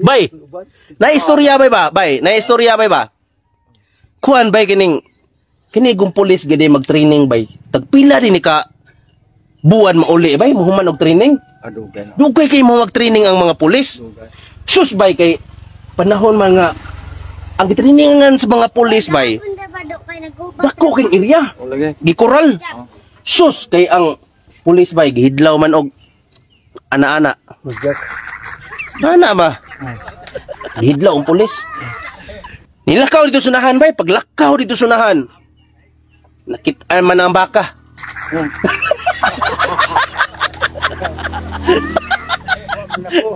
Bay. Na istorya bay ba? Bay, na istorya bay ba? Kuan bay kining kini gong pulis gid mag-training bay. Tagpila din ni ka buwan mauli bay mohuman og training. Adugan. Dugay kay mo mag-training ang mga pulis. Sus bay kay panahon mga ang gitrainingan sa mga pulis bay. Dako kay area. O lagi. Gikural. Sus kay ang pulis bay gihidlaw man og ana-ana. Musgat. Ana ba? Gihidlaw ang pulis. Nilakaw dito sunahan bay, paglakaw dito sunahan. Nakit-an man ang baka.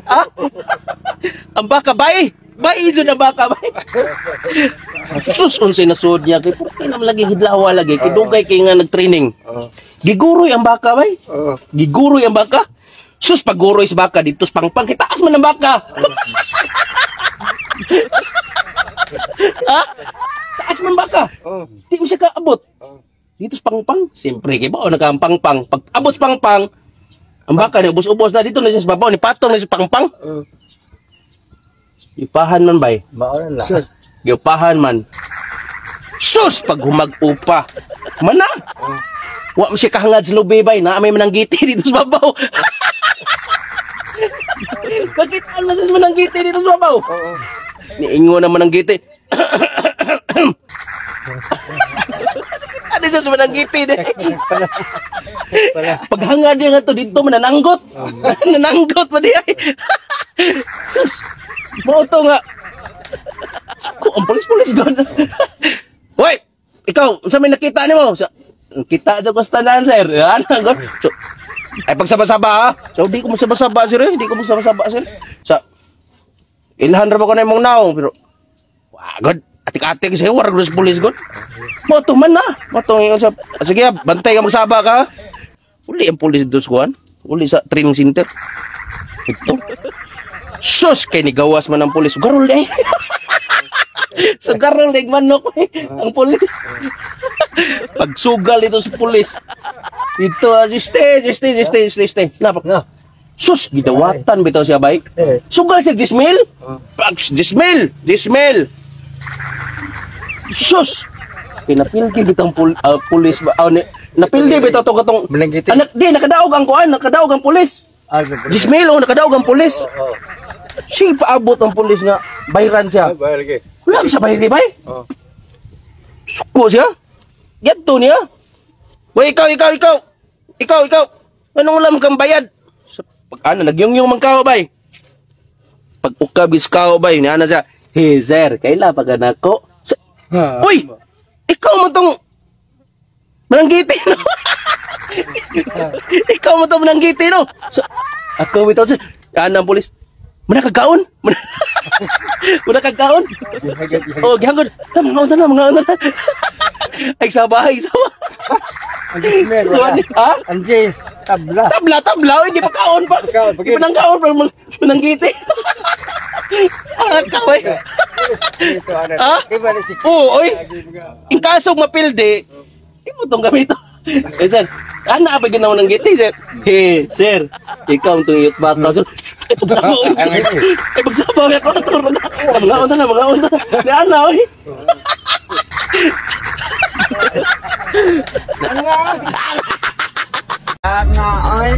Ah? Ang baka bay. Bay jud ang baka bay. Sus unsay nasud niya kay purti naman lagi hidlawa lagi kay dugay kay nga nagtraining. Giguroy ang baka bay. Giguroy ang baka. Sus pagguroy sa baka dito sa pangpang kitaas man ang baka. Ha? Taas man baka. Di mo siya kaabot. Dito sa pangpang, siyempre kay bao nakampangpang. Pag abot sa pangpang, ang baka ni ubos-ubos na dito na siya sa babaw ni patong na siya sa pangpang. Ipahan man bay. Maoran lang. Sus. Giupahan man. Sus pag humag-upa. Mana? Wa mo siya kahangad sa lubi bay, na may mananggiti dito sa babaw. Nakitaan man siya sa mananggiti dito sa babaw. Oo. Niingon na mananggiti. Ano siya sa mananggiti de? Paghangad niya nga to dito manananggot. Nananggot pa di ay. Sus. Mao to nga. Ko ang pulis-pulis god. Hoy, ikaw, unsa may nakita nimo? Sa kita sa tanan sir. Ano god? So, ay pagsaba-saba ha. So di ko mo saba-saba sir, eh. Di ko mo saba-saba sir. Sa ilhan ra ba ko na imong naong pero wa god. Atik-atik siya war gud sa pulis god. Mo to man na. Mo to ingon sa sige bantay ka magsaba ka. Uli ang pulis dos kuan. Uli sa training center. Ito. Sus kay nigawas man ang pulis. Garol eh. So garol leg manok eh, ang pulis. Pagsugal ito sa pulis. Ito, stay, stay, stay, stay, stay. Napak. No. Sus, gidawatan bitaw siya bay. Eh. Sugal siya 10,000. Pag 10,000, 10,000. Sus. Pinapildi bitang pulis ba? Napildi bitaw to katong Mananggiti. Anak di nakadaog ang kuan, nakadaog ang pulis. Ah, 10,000 oh, nakadaog ang pulis. Oo. Sige paabot ang pulis nga bayran siya. Bayar lagi. Wala siya bayri bay. Oo. Suko siya. Yadto niya. Wey, ikaw, ikaw, ikaw. Ikaw, ikaw. Anong ulam kang bayad? Sa pag ano, nagyungyong man kao bay. Pag ukab is kao bay, niya na siya. Hey sir, kaila pag anak ko. Uy! Ikaw mo tong mananggiti no. Ikaw mo tong mananggiti no. So, ako bitaw siya. Ana ang pulis. Manakagaon. Manakagaon. Oh, gihangod. Na mga unta na, mga unta na. Ay saba, ay saba. Ang gismer, wala. Ha? Ang gis, tabla. Tabla, tabla. Hindi pa kaon pa. Kaon, Hindi pa nang kaon pa. Mananggiti. Ah, kaway. Ito, ano. Ha? Di ba na si Oo, oy. In kaso mapildi, imo tong gamito. Eh, sir, ana pa ginawa ng giti, sir. Hey, sir, ikaw ang tuyot baka, sir. Ay, pagsabaw, ay, pagsabaw, ay, ako na, mga unta na, mga unta na. Di, ana, oy. Ang nga, oy.